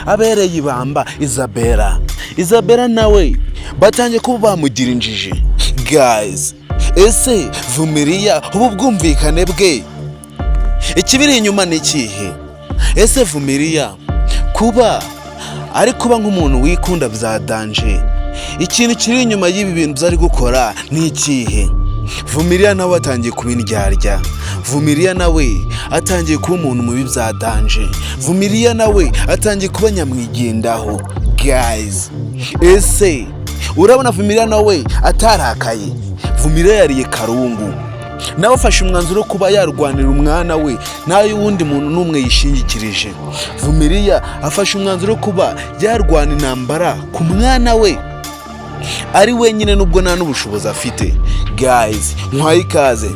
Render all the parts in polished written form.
Abereye ibamba Isabella. Isabella nawe batangiye kuba bamugira injiji. Guys, ese Vumiriya ubu bwumvikane bwe ikibiri inyuma ni ikihe? Ese Vumiriya kuba ari kuba nk'umuntu wikunda bya danger, ikintu kiri inyuma y'ibi bintu byari gukora ni ikihe? Vumiriya nawe atangiye kuba indyarya. Vumiriya nawe atangiye kuba umuntu mubi bya danger. Vumiriya nawe atangiye kuba nyamwigendaho. Guys, ese urabona Vumiriya nawe atarakaye? Vumiriya yariye karungu, nawe afashe umwanzuro wo kuba yarwanira umwana we nta y'uwundi muntu n'umwe yishingikirije. Vumiriya afashe umwanzuro wo kuba yarwana intambara ku mwana we ari wenyine, nubwo nta n'ubushobozi afite. Guys, nkwaye ikaze.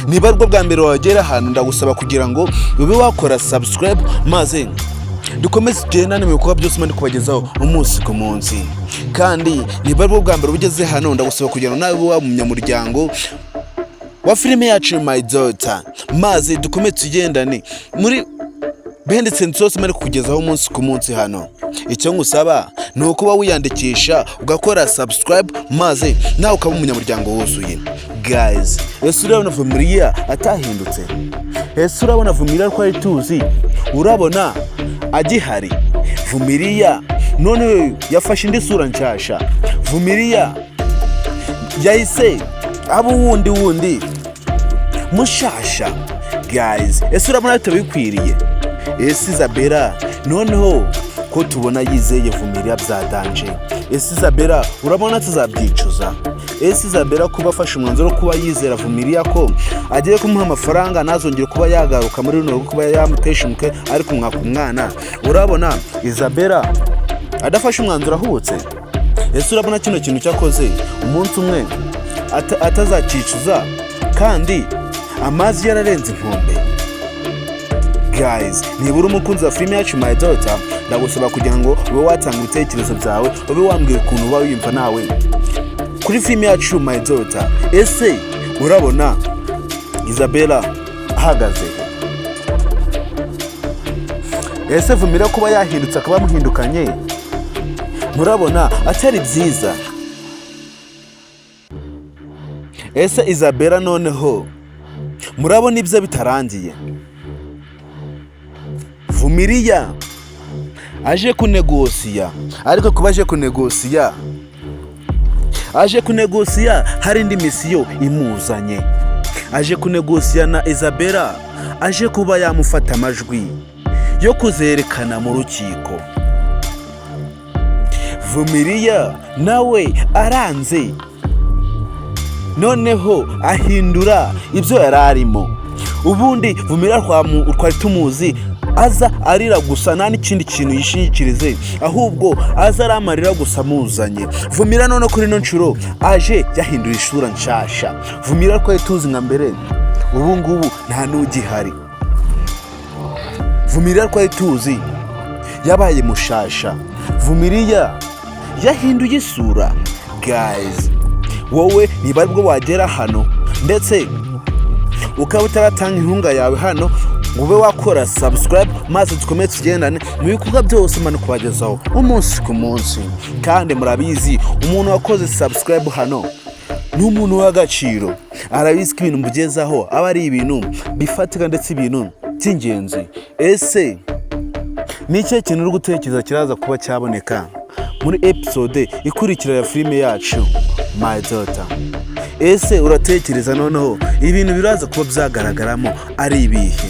Niba aribwo bwa mbere wagera ahantu, ndagusaba kugira ngo ube wakora subscribe, maze dukomeze tugendane mu bikorwa byose ndi kubagezaho umunsi ku munsi. Kandi niba aribwo bwa mbere ugeze hano, ndagusaba kugira ngo nawe ube waba umunyamuryango wa filime yacu My Daughter, maze dukomeze tugendane muri behind zose mari kukugezaho umunsi ku munsi hano. Icyo ngusaba ni ukuba wiyandikisha, ugakora subscribe, maze nawe ukaba umunyamuryango wuzuye. Guys, ese urabona Vumiriya atahindutse? Ese urabona Vumiriya twari tuzi, urabona agihari? Vumiriya none yafashe indi sura nshasha. Vumiriya yahise aba uwundi wundi mushasha. Guys, ese urabona bitabikwiriye? Ese Isabella noneho ko tubona yizeye Vumiriya bya danger, ese Isabella urabona tuzabyicuza? Ese Isabella kuba afashe umwanzuro wo kuba yizera Vumiriya ko agiye kumuha amafaranga, ntazongere kuba yagaruka muri runo rugo, kuba yamutesha umutwe ari kumwaka umwana, urabona Isabella adafashe umwanzuro ahubutse? Ese urabona kino kintu cyakoze umunsi umwe atazakicuza kandi amazi yararenze inkombe? Guys, niba uri umukunzi wa filime yacu My Daughter, ndagusaba kugira ngo ube watanga ibitekerezo byawe, ube wambwira ukuntu uba wiyumva nawe kuri filime yacu My Daughter. Ese urabona Isabella ahagaze? Ese Vumira kuba yahindutse akaba yamuhindukanye, murabona atari byiza? Ese Isabella noneho murabona ibyo bitarangiye? Vumiriya aje kunegosiya, ariko kuba aje kunegosiya, hari indi mission imuzanye. Aje kunegosiya na Isabella, aje kuba yamufata amajwi yo kuzerekana mu rukiko. Vumiriya nawe aranze, noneho ahindura ibyo yari arimo. Ubundi Vumiriya twari tumuzi aza arira gusa, nta n'ikindi kintu yishingikirize, ahubwo aza ari amarira gusa amuzanye. Vumira none kuri ino nshuro aje yahindura isura nshasha. Vumira twari tuzi nka mbere ubu ngubu nta n'ugihari. Vumiriya twari tuzi yabaye mushasha. Vumiriya yahinduye isura. Guys, wowe niba aribwo wagera hano ndetse ukaba utaratanga inkunga yawe hano ngo ube wakora subscribe, maze dukomeze tugendane mu bikorwa byose mani kubagezaho umunsi ku munsi. Kandi murabizi, umuntu wakoze subscribe hano ni umuntu w'agaciro, arabizi ko ibintu mugezaho aba ari ibintu bifatika ndetse ibintu by'ingenzi. Ese ni ikihe kintu uri gutekereza kiraza kuba cyaboneka muri episode ikurikira ya filime yacu My Daughter? Ese uratekereza noneho ibintu biraza kuba byagaragaramo ari ibihe?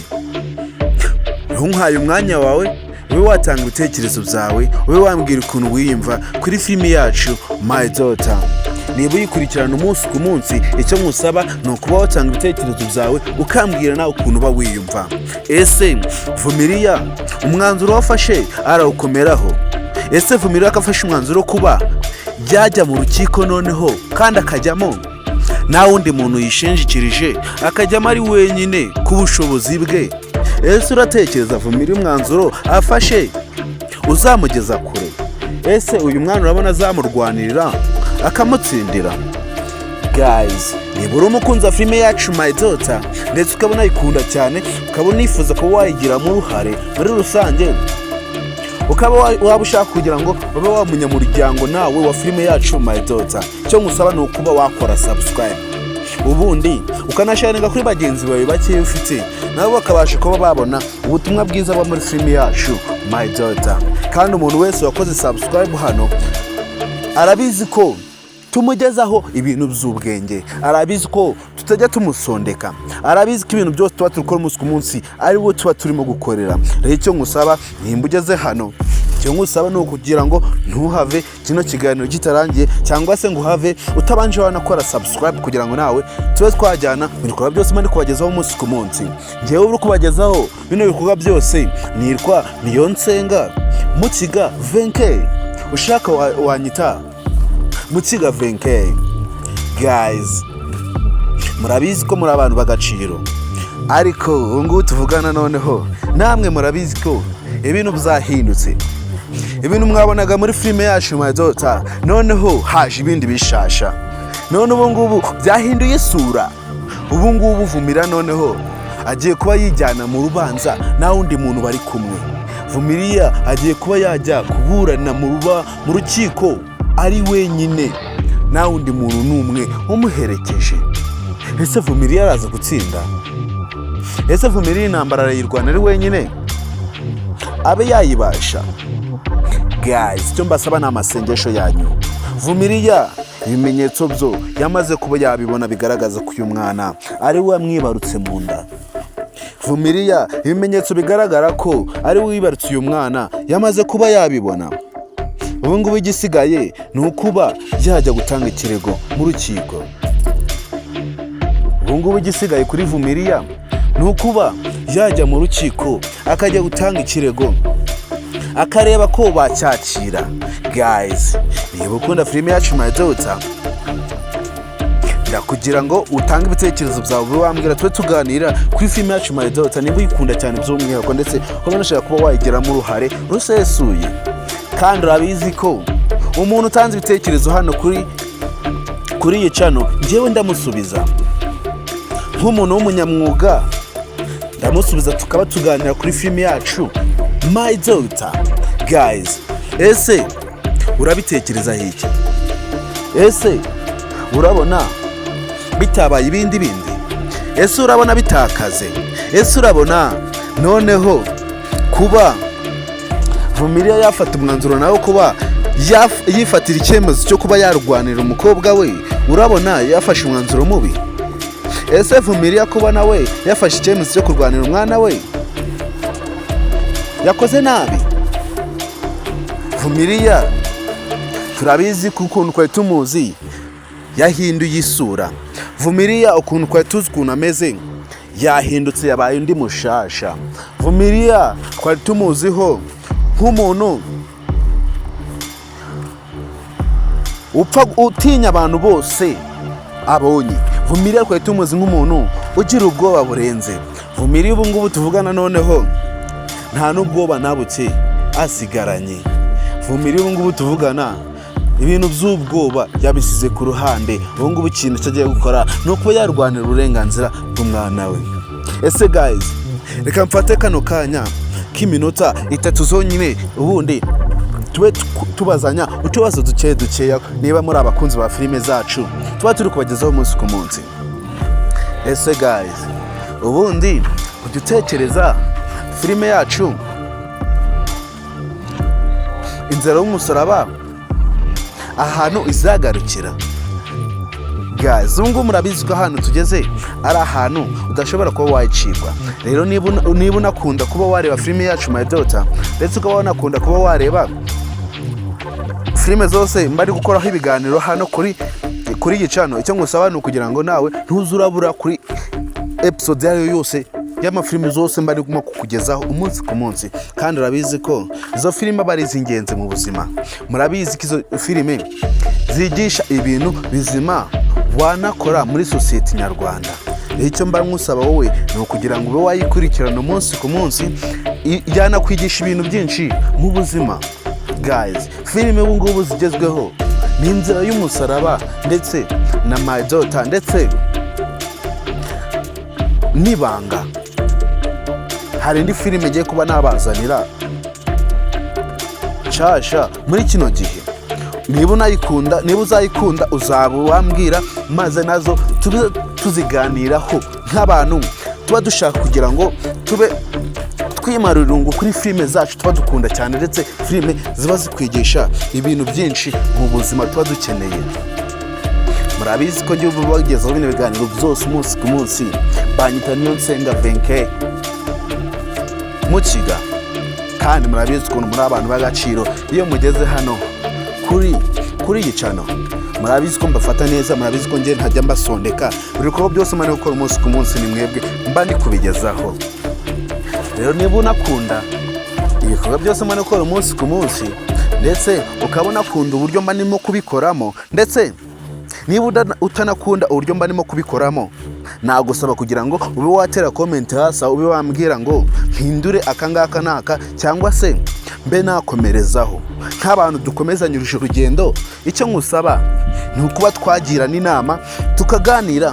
Ntuhaye umwanya wawe, ube watanga ibitekerezo byawe, ube wambwira ukuntu wiyumva kuri filime yacu My Daughter. Niba uyikurikirana umunsi ku munsi, icyo nkusaba ni ukuba watanga ibitekerezo byawe, ukambwira nawe ukuntu uba wiyumva. Ese Vumiriya umwanzuro wafashe arawukomeraho? Ese Vumiriya ko afashe umwanzuro wo kuba yajya mu rukiko noneho, kandi akajyamo nta wundi muntu yishinjikirije, akajyamo ari wenyine ku bushobozi bwe, ese uratekereza Vumiriya umwanzuro afashe uzamugeza kure? Ese uyu mwana urabona azamurwanirira akamutsindira? Guys, niba uri umukunzi wa filime yacu My Daughter ndetse ukabona ayikunda cyane, ukaba unifuza kuba wayigiramo uruhare muri rusange. Ukaba waba ushaka kugira ngo ube wa munyamuryango nawe wa filime yacu My Daughter, icyo ngusaba ni ukuba wakora subscribe, ubundi ukanasharinga kuri bagenzi bawe bakeya ufite, nabo bakabasha kuba babona ubutumwa bwiza buba muri filime yacu My Daughter. Kandi umuntu wese wakoze subscribe hano arabizi ko tumugezaho ibintu by'ubwenge, arabizi ko tutajya tumusondeka, arabizi ko ibintu byose tuba turi gukora umunsi ku munsi ari we tuba turimo gukorera. Rero icyo ngusaba, nimba ugeze hano, icyo ngusaba ni ukugira ngo ntuhave kino kiganiro kitarangiye, cyangwa se ngo uhave utabanje wanakora subscribe, kugira ngo nawe tube twajyana mu bikorwa byose mba ndi kubagezaho umunsi ku munsi. Njyewe uri kubagezaho bino bikorwa byose nitwa Niyonsenga Mukiga Venke, ushaka wanyita Mukiga Venke. Guys, murabizi ko muri abantu b'agaciro, ariko ubu ngubu tuvugana noneho namwe murabizi ko ibintu byahindutse. Ibintu mwabonaga muri filime yacu My Daughter, noneho haje ibindi bishasha. None ubu ngubu byahinduye isura. Ubu ngubu Vumilia noneho agiye kuba yijyana mu rubanza nta wundi muntu bari kumwe. Vumilia agiye kuba yajya kuburana mu rukiko ari wenyine, nta wundi muntu n'umwe umuherekeje. Ese Vumilia araza gutsinda? Ese Vumilia intambara arayirwana ari wenyine, abe yayibasha? Guys, icyo mbasaba ni amasengesho yanyu. Vumilia ibimenyetso byo yamaze kuba yabibona bigaragaza ko uyu mwana ari we wamwibarutse mu nda. Vumilia ibimenyetso bigaragara ko ari we wibarutse uyu mwana yamaze kuba yabibona. Ubu ngubu igisigaye ni ukuba yajya gutanga ikirego mu rukiko. Ubu ngubu igisigaye kuri Vumilia ni ukuba yajya mu rukiko, akajya gutanga ikirego, akareba ko bacyakira. Guys, niba ukunda filime yacu My Daughter, ndakugira ngo utange ibitekerezo byawe, ube wambwira, tube tuganira kuri filime yacu My Daughter, niba uyikunda cyane by'umwihariko, ndetse ukaba unashaka kuba wayigiramo uruhare rusesuye. Kandi urabizi ko umuntu utanze ibitekerezo hano kuri iyi channel, njyewe ndamusubiza nk'umuntu w'umunyamwuga, ndamusubiza tukaba tuganira kuri filime yacu My Daughter. Guys, ese urabitekerezaho iki? Ese urabona bitabaye ibindi bindi? Ese urabona bitakaze? Ese urabona noneho kuba Vumilia yafata umwanzuro nawe kuba yifatira icyemezo cyo kuba yarwanira umukobwa we, urabona yafashe umwanzuro mubi? Ese Vumilia kuba nawe yafashe icyemezo cyo kurwanira umwana we, yakoze nabi? Vumilia turabizi ko ukuntu twari tumuzi yahinduye isura. Vumilia ukuntu twari tuzi ukuntu ameze, yahindutse, yabaye undi mushasha. Vumilia twari tumuziho nk'umuntu upfa utinya abantu bose abonye. Vumilia twari tumuzi nk'umuntu ugira ubwoba burenze. Vumilia ubu ngubu tuvugana noneho nta n'ubwoba na buke asigaranye. Vumilia ubu ngubu tuvugana ibintu by'ubwoba yabisize ku ruhande. Ubu ngubu ikintu cyo agiye gukora ni ukuba yarwanira uburenganzira bw'umwana we. Ese guys, reka mfate kano kanya k'iminota 3 zonyine, ubundi tube tubazanya utubazo duke dukeya, niba muri abakunzi ba filime zacu tuba turi kubagezaho umunsi ku munsi. Ese guys, ubundi ujya utekereza filime yacu Inzira y'Umusaraba ahantu izagarukira? Guys, ubu ngubu murabizi ko ahantu tugeze ari ahantu udashobora kuba wayicirwa. Rero niba unakunda kuba wareba filime yacu My Daughter, ndetse ukaba wanakunda kuba wareba filime zose mba ari gukoraho ibiganiro hano kuri iyi channel, icyo ngusaba ni ukugira ngo nawe ntuze urabura kuri episode iyo ari yo yose y'amafilime zose mba arimo kukugezaho umunsi ku munsi. Kandi urabizi ko izo filime aba ari iz'ingenzi mu buzima. Murabizi ko izo filime zigisha ibintu bizima wanakora muri sosiyete nyarwanda. Icyo mba nkusaba wowe ni ukugira ngo ube wayikurikirana umunsi ku munsi, yanakwigisha ibintu byinshi mu buzima. Guys, filime ubu ngubu zigezweho ni Inzira y'Umusaraba ndetse na My Daughter ndetse n'Ibanga. Hari indi filime igiye kuba nabazanira. nshasha muri kino gihe. Niba unayikunda, niba uzayikunda, uzaba wambwira, maze nazo tube tuziganiraho nk'abantu tuba dushaka kugira ngo tube twimara irungu kuri filime zacu tuba dukunda cyane, ndetse filime ziba zikwigisha ibintu byinshi mu buzima tuba dukeneye. Murabizi ko njye bagezaho bino biganiro byose umunsi ku munsi. Banyita Niyo Nsenga Venke Mukiga, kandi murabizi ukuntu muri abantu b'agaciro iyo mugeze hano kuri iyi channel. Murabizi ko mbafata neza, murabizi ko njye ntajya mbasondeka. Buri bikorwa byose mba gukora umunsi ku munsi ni mwebwe mba ndi kubigezaho. Rero niba unakunda ibikorwa byose mba gukora umunsi ku munsi, ndetse ukaba unakunda uburyo mba ndimo kubikoramo, ndetse niba utanakunda uburyo mba ndimo kubikoramo, nagusaba kugira ngo ube watera comment hasi aho, ube wambwira ngo mpindure aka ngaka n'aka, cyangwa se mbe nakomerezaho. Nk'abantu dukomezanyirije urugendo, icyo nkusaba ni ukuba twagirana inama, tukaganira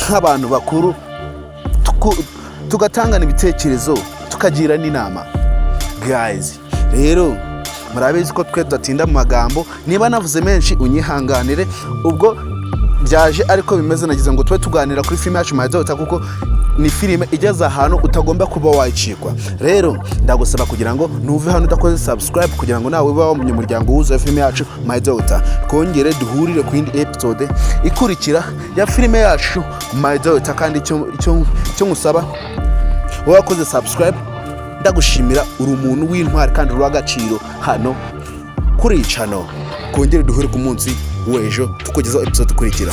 nk'abantu bakuru, tugatangana ibitekerezo, tukagira n'inama. Guys, rero murabizi ko twe tudatinda mu magambo. Niba navuze menshi unyihanganire, ubwo byaje ariko bimeze. Nagize ngo tube tuganira kuri filime yacu My Daughter, kuko ni filime igeze ahantu utagomba kuba wayicikwa. Rero ndagusaba kugira ngo nuve hano udakoze subscribe, kugira ngo nawe ube umunyamuryango wuzuye filime yacu My Daughter. Twongere duhurire ku yindi episode ikurikira ya filime yacu My Daughter. Kandi icyo ngusaba, wowe wakoze subscribe, ndagushimira, uri umuntu w'intwari kandi uri uw'agaciro hano kuri iyi channel. Twongere duhure ku munsi w'ejo tukugezaho episode ikurikira.